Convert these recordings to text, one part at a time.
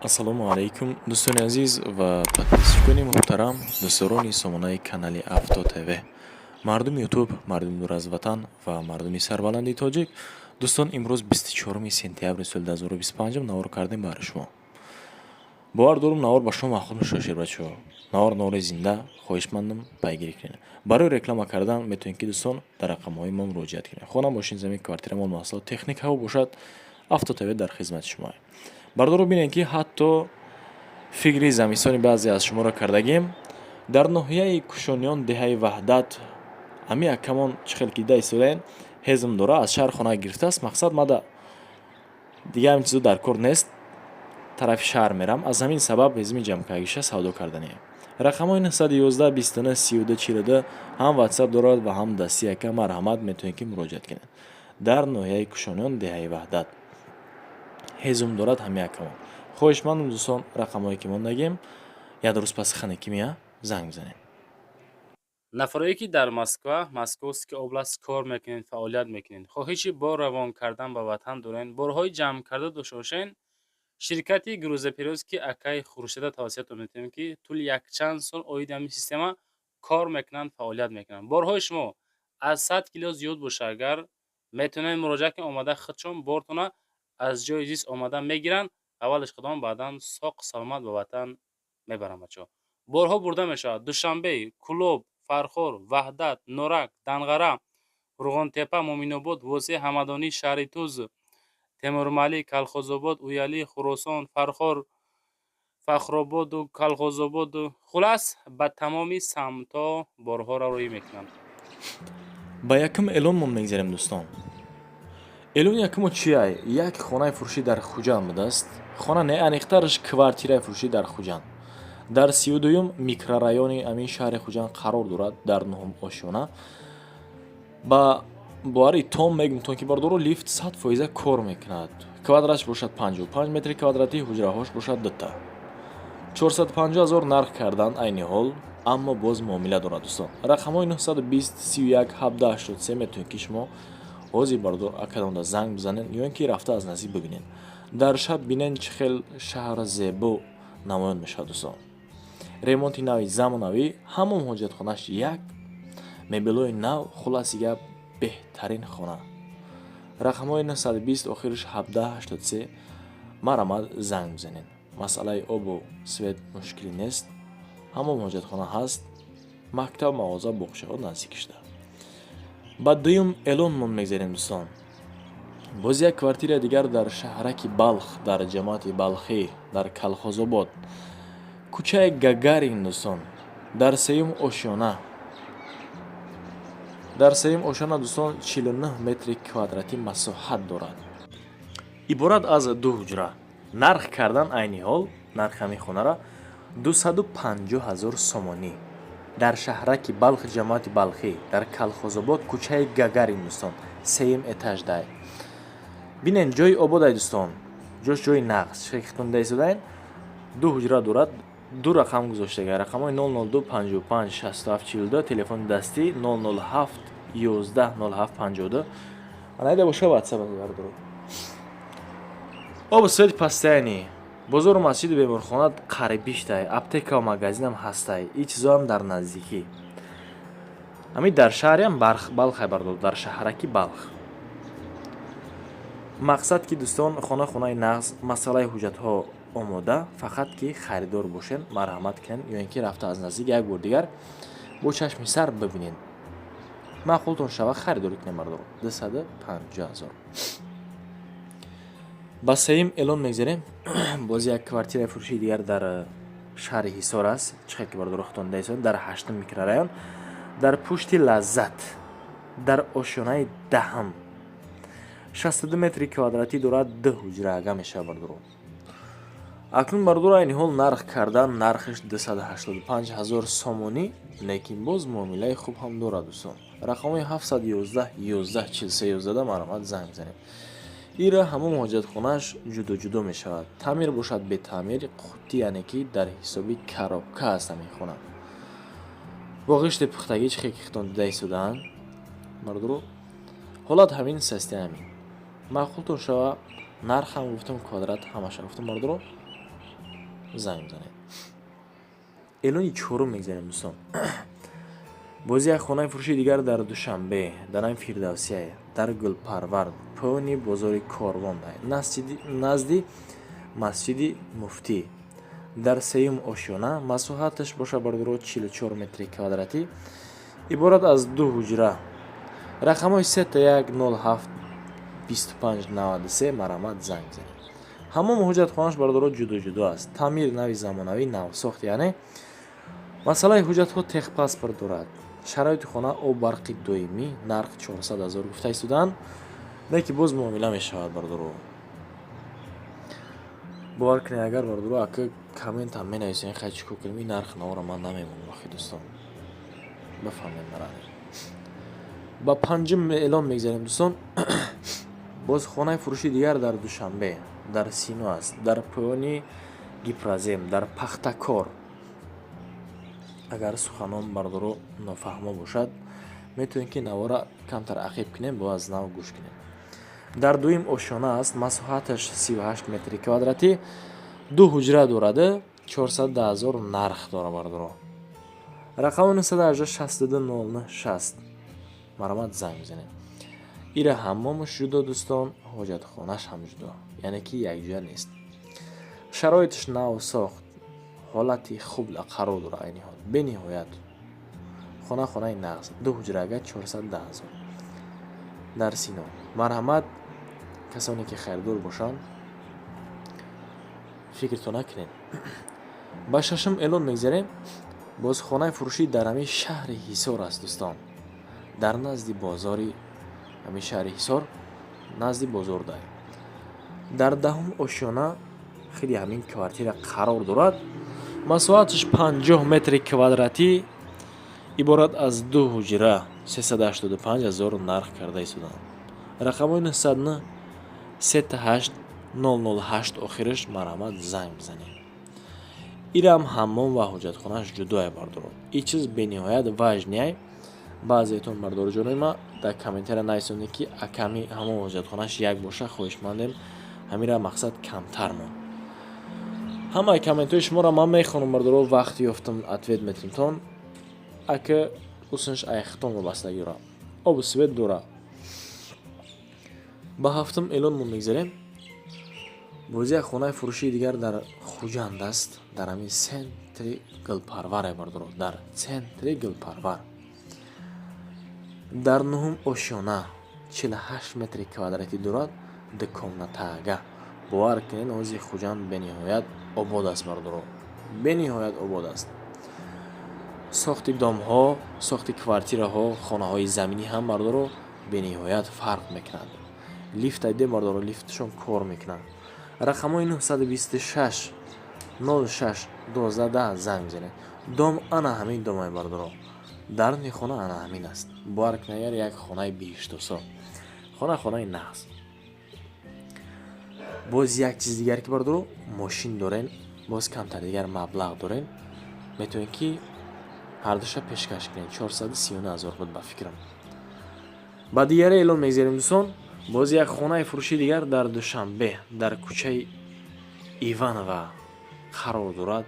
Ассалому алайкум, дӯстони азиз ва подписчикони муҳтарам, дӯстдорони сомонаи канали Авто ТВ, мардуми Ютуб, мардуми дур аз ватан ва мардуми сарбаланди тоҷик. Дӯстон, имрӯз 24 сентябри соли 2025 навор кардем баҳри шумо. Бовар дорум, навор ба шумо маъқул мешавад. Шербачаҳо, навор навори зинда, хоҳишмандам, пайгирӣ кунед. Барои реклама кардан метавонед, ки, дӯстон, дар рақамҳои мо муроҷиат кунед. Хона, мошин, замин, квартира, мол, маҳсулот, техникаҳо бошад, Авто ТВ дар хизмати шумоа. Бардоро, бинед, ки ҳатто фикри замистони баъзе аз шуморо кардагем. Дар ноҳияи Кушониён, деҳаи Ваҳдат, ҳамин акамон чӣ хел ки дида истодаен, ҳезм дора, аз шаҳр хона гирифтааст. Мақсад, мада дига ҳамин чизо дар кор нест, тарафи шаҳр мерам, аз ҳамин сабаб ҳезми ҷамъкардагиша савдо карданием. Рақамҳои 911 29 32 42 ҳам Ватсап дорад ва ҳам дасти. Ака, марҳамат, метавонед, ки муроҷиат кунед. Дар ноҳияи Кушониён, деҳаи Ваҳдат, ҳезум дорад ҳамин акамон. Хоҳишмандам, дӯстон, рақамҳое ки мондагем, як рӯз паси ханеки мия занг бизанед. Нафарое ки дар Москва, Московский область кор мекунед, фаъолият мекунед, хоҳиши бор равон кардан ба ватан доред, борҳои ҷамъкарда дошта бошед, ширкати грузоперевозки акаи Хуршеда тавсиятон метавонем, ки тӯли якчанд сол оиди ҳамин система кор мекунанд, фаъолият мекунанд. Борҳои шумо аз 100 кило зиёд боша агар, метавонед муроҷиат кунед, омада худшон бортона аз ҷои зист омада мегиранд, аввалаш худон, баъдан соқ саломат ба ватан мебаранд. Бачаҳо, борҳо бурда мешавад Душанбе, Кӯлоб, Фархор, Ваҳдат, Норак, Данғара, Қурғонтеппа, Муъминобод, Восеъ, Ҳамадонӣ, шаҳри Туз, Темурмалик, Калхозобод, Уялӣ, Хуросон, Фархор, Фахрободу Калхозободу, хулас, ба тамоми самтҳо борҳоро роҳӣ мекунанд. Ба якум эълонмон мегзарем, дӯстон. Эълони якумо чия? Як хонаи фурӯшӣ дар Хуҷанд будааст. Хона не, аниқтараш квартираи фурӯшӣ дар Хуҷанд, дар 32-юм микрорайони ҳамин шаҳри Хуҷанд қарор дорад, дар нуҳум ошёна. Ба бовари том мегумтон, ки, бардоро, лифт 100 фоиза кор мекунад. Квадратш бошад 55 метри квадратӣ, ҳуҷраҳош бошад дута. 450 000 нарх кардан айни ҳол, аммо боз муомила дорад. Дӯстон, рақамҳои 920 31 17 83 метавонед, ки шумо ҳозир, бардор, акадонда занг бизанед ё ин ки рафта аз наздик бибинед. Дар шаб бинед, чӣ хел шаҳр зебо намоён мешавад. Дӯстон, ремонти нави замонавӣ, ҳамон ҳоҷатхонаш як, мебелҳои нав, хулоси гап, беҳтарин хона. Рақамҳои 920, охираш 17 83, марҳамат, занг бизанед. Масъалаи обу свет мушкилӣ нест, ҳамон ҳоҷатхона ҳаст, мактаб, мағоза, боғчаҳо наздик шуда. Ба дуюм эълонмон мегзарем, дӯстон. Боз як квартираи дигар дар шаҳраки Балх, дар ҷамоати Балхӣ, дар Калхозобод, кӯчаи Гагарин. Дӯстон, дар сеюм ошёна, дар сеюм ошёна, дӯстон, 49 метри квадратӣ масоҳат дорад, иборат аз ду ҳуҷра. Нарх кардан айни ҳол, нархи ҳамин хонара 250 000 сомонӣ. Дар шаҳраки Балх, ҷамоати Балхӣ, дар Калхозобод, кӯчаи Гагарин, дӯстон, сеюм этаж дай. Бинен, ҷои ободай, дӯстон, ҷош ҷои нағз. Хитон истодаен, ду ҳуҷра дорад. Ду рақам гузоштага: рақамҳои 002 55 67 42, телефони дастӣ 007 11 07 52. Анайда боша Ватсап. Бардору, обу свети постоянный, бозору масҷиду беморхона қарибиштай, аптекаву магазинам ҳастай, ин чизоам дар наздикӣ. Ҳамин дар шаҳриам Балхай, бардор, дар шаҳраки Балх. Мақсад ки, дӯстон, хона хонаи нағз, масъалаи ҳуҷҷатҳо омода, фақат ки харидор бошед, марҳамат кунед ё ин ки рафта аз наздик як бор дигар бо чашми сар бибинед, маъқултон шава, харидорӣ кунед. Бардор, 250 000. Ба сеюм эълон мегзарем. Боз як квартираи фурӯшии дигар дар шаҳри Ҳисор аст. Чӣ хел ки, бардоро, худтон дида, дар ҳаштум микрорайон, дар пушти Лаззат, дар ошёнаи 10-ам, 62 метри квадратӣ дорад, ду ҳуҷра ага мешавад. Бардоро, акнун, бардоро, айни ҳол нарх кардан, нархаш 285 000 сомонӣ, лекин боз муомилаи хуб ҳам дорад. Дӯстон, рақамҳои 711 11 43 11 марҳамат, занг бизанед. Ира ҳамон ҳоҷатхонааш ҷудо ҷудо мешавад, таъмир бошад, бетаъмир, қуттӣ, яъне ки дар ҳисоби коробка аст ҳамин хона, бо ғишти пухтагӣ. Чӣ хел ки худтон дида истодаанд, бардоро, ҳолат ҳамин састи, ҳамин маъқултон шава. Нархам гуфтам, квадрат, ҳамаша гуфтам, бардоро. Занг бизанед. Эълони чорум мегзарем, дӯстон. Боз як хонаи фурӯшии дигар дар Душанбе, дар ҳамин Фирдавсия, дар Гулпарвар, поёни бозори Корвон, назди масҷиди Муфтӣ, дар сеюм ошёна. Масоҳаташ боша, бародаро, 44 метри квадратӣ, иборат аз ду ҳуҷра. Рақамҳои 31 07 25 93, марҳамат, занг бизанед. Ҳамом, ҳоҷатхонааш, бародаро, ҷудо ҷудо аст. Таъмир нави замонавӣ, навсохт, яъне масъалаи ҳуҷҷатҳо, техпаспорт дорад. Шароити хона: об, барқи доимӣ. Нарх 400 ҳазор гуфта истоданд, не ки боз муомила мешавад, бародаро. Бовар кунед, агар, бародаро, ака комментам менависем, хай, чӣ кор кунем, ин нарх наворо ман намемонам охи. Дӯстон, бифаҳмед мара. Ба панҷум эълон мегзарем, дӯстон. Боз хонаи фурӯшии дигар дар Душанбе, дар Сино аст, дар поёни Гипрозем, дар Пахтакор. Агар суханон, бародаро, нофаҳмо бошад, метавонем ки навора камтар ақиб кунем, бо аз нав гӯш кунем. Дар дуюм ошёна аст, масоҳаташ 38 метри квадратӣ, ду ҳуҷра дорад, 410 ҳазор нарх дора, бародаро. Рақами 918 62 09 60, марҳамат, занг бизанед. Ира ҳаммомаш ҷудо, дӯстон, ҳоҷатхонаш ҳам ҷудо, яъне ки якҷоя нест. Шароиташ навсохт, ҳолати хуб қарор дорад айни ҳол. Бениҳоят хона, хонаи нағз, ду ҳуҷрага, 410 ҳазор, дар Сино. Марҳамат, касоне ки харидор бошанд, фикрто накунед. Ба шашум эълон мегзарем. Боз хонаи фурӯшӣ дар ҳамин шаҳри Ҳисор аст, дӯстон, дар назди бозори ҳамин шаҳри Ҳисор, назди бозордай, дар даҳум ошёна хеле ҳамин квартира қарор дорад. Масоҳаташ 50 метри квадратӣ, иборат аз ду ҳуҷра, 385 ҳазор нарх карда истоданд. Рақамҳои 909 38 008 охираш, марҳамат, занг бизанед. Ирам ҳаммом ва ҳоҷатхонааш ҷудое, бардорон. Ин чиз бениҳоят важный ай. Баъзеетон, бардорҷонои ма, дар комментария нависонед, ки аками ҳамон ҳоҷатхонааш як боша, хоҳишмандем. Ҳамира мақсад камтар монд. Ҳамаи комментҳои шуморо ман мехонам, бардоро, вақт ёфтам, ответ метимтон. Ака, усунш айхтон вобастагӣ дорад. Обу свет дорад. Ба ҳафтум эълонмон мегзарем. Боз як хонаи фурӯшии дигар дар Хуҷанд аст, дар ҳамин центри Гулпарваре, бардоро, дар центри Гулпарвар, дар нуҳум ошёна, 48 метри квадратӣ дорад, ду комнатага. Бовар кунед, ҳози Хуҷанд бениҳоят обод аст, бардоро, бениҳоят обод аст. Сохти домҳо, сохти квартираҳо, хонаҳои заминӣ ҳам, бардоро, бениҳоят фарқ мекунад. Лифт айде, бардоро, лифтшон кор мекунад. Рақамҳои 926 06 12 10, занг бизанед. Дом ана ҳамин домай, бардоро, даруни хона ана ҳамин аст. Бовар кунед, агар як хонаи биҳиштосо, хона, хонаи нағз. Боз як чизи дигар ки, бардоро, мошин дорен, боз камтар дигар маблағ дорен, метавонед ки ҳардуша пешкаш кунед. 439 ҳазор буд, ба фикрам. Ба дигаре эълон мегзарем, дӯстон. Боз як хонаи фурӯшии дигар дар Душанбе, дар кӯчаи Иванова қарор дорад.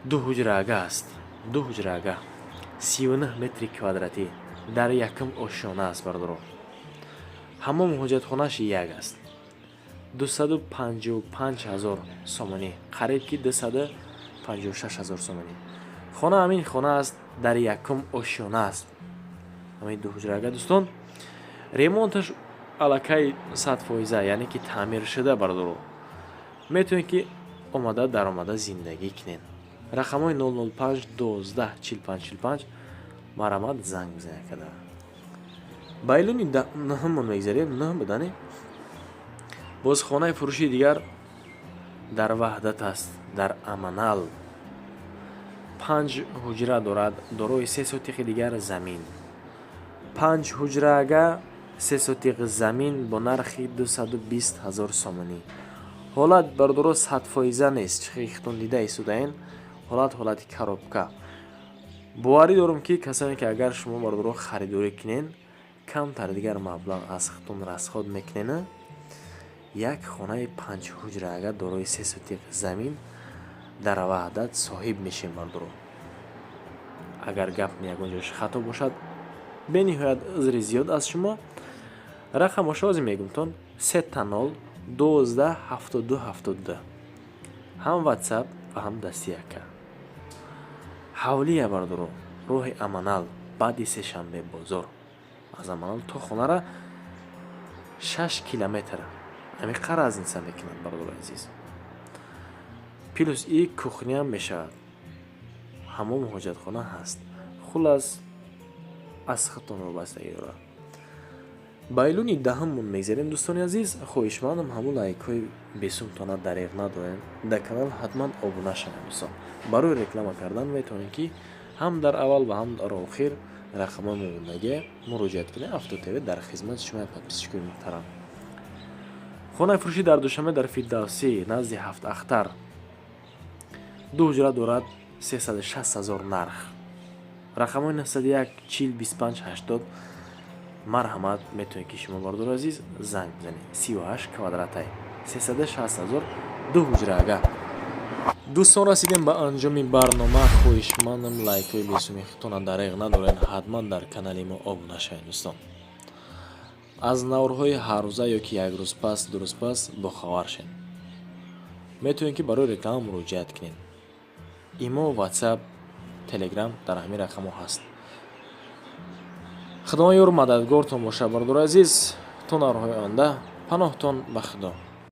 Ду ҳуҷраага аст, ду ҳуҷраага, 39 метри квадратӣ, дар якум ошёна аст, бардоро. Ҳамом, ҳоҷатхонааш як аст. 255 ҳазор сомонӣ, қариб ки 256 ҳазор сомонӣ. Хона ҳамин хона аст, дар якум ошёна аст, ҳамин ду ҳуҷраага, дӯстон. Ремонташ аллакай 100%, яъне ки таъмир шуда, бардоро. Метавонед ки омада, даромада зиндагӣ кунед. Рақамҳои 005 12 45 45, марҳамат, занг бизанед. Када ба эълони нӯҳуммон мегзарем. Нӯҳум будане. Боз хонаи фурӯшии дигар дар Ваҳдат аст, дар Аманал, панҷ ҳуҷра дорад, дорои се сотиқи дигар замин. Панҷ ҳуҷраага, се сотиқ замин бо нархи 220 ҳазор сомонӣ. Ҳолат, бардоро, 100% нест, чихе хитон дида истодаен. Ҳолат, ҳолати коробка. Боварӣ дорам, ки касоне ки агар шумо, бардоро, харидорӣ кунен, камтар дигар маблағ аз хитон расход мекунена. Як хонаи панҷҳуҷрага дорои се сотиқ замин дар Ваҳдат соҳиб мешем, бардоро. Агар гап ягон ҷош хато бошад, бениҳоят узри зиёд аз шумо. Рақамоша ҳозир мегумтон: 000 12 72 72, ҳам Ватсап ва ҳам дасти яка. Ҳавлия, бардоро, роҳи Аманал, баъди Сешанбе бозор. Аз Аманал то хонара 6 километр, амиқа разница мекунад, бародари азиз. Плюс и кухня м мешавад, ҳамом, ҳоҷатхона ҳаст. Хулас, аз худтон вобастагӣ дорад. Ба эълони даҳуммон мегзарем, дӯстони азиз. Хоҳишмандам, ҳамун лайкҳои бесумтона дареғ надорем, дар канал ҳатман обуна шавем, дӯстон. Барои реклама кардан метавонем, ки ҳам дар аввал ва ҳам дар охир рақамҳои момондагӣ муроҷиат кунед. Авто ТВ дар хизмати шумо, подписчик ои муҳтарам. Хонаи фурӯшӣ дар Душанбе, дар Фирдавсӣ, назди Ҳафт Ахтар, ду ҳуҷра дорад, 360 ҳазор нарх. Рақамҳои 901 40 25 80. Марҳамат, метавонед, ки шумо, бардори азиз, занг бизанед. 38 квадратай, 360 ҳазор, ду ҳуҷраага. Дӯстон, расидем ба анҷоми барнома. Хоҳишмандам, лайкҳои бесуми худтона дареғ надоред, ҳатман дар канали мо обуна шавед, дӯстон. Аз наворҳои ҳаррӯза ё ки як рӯз пас, 2 рӯз пас бохабар шед. Метавонед, ки барои реклама муроҷиат кунед. Имо, Ватсап, Телеграм дар ҳамин рақамҳо ҳаст. Худованд ёру мададгортон бошад, бародари азиз. То наворҳои оянда паноҳтон ба Худо.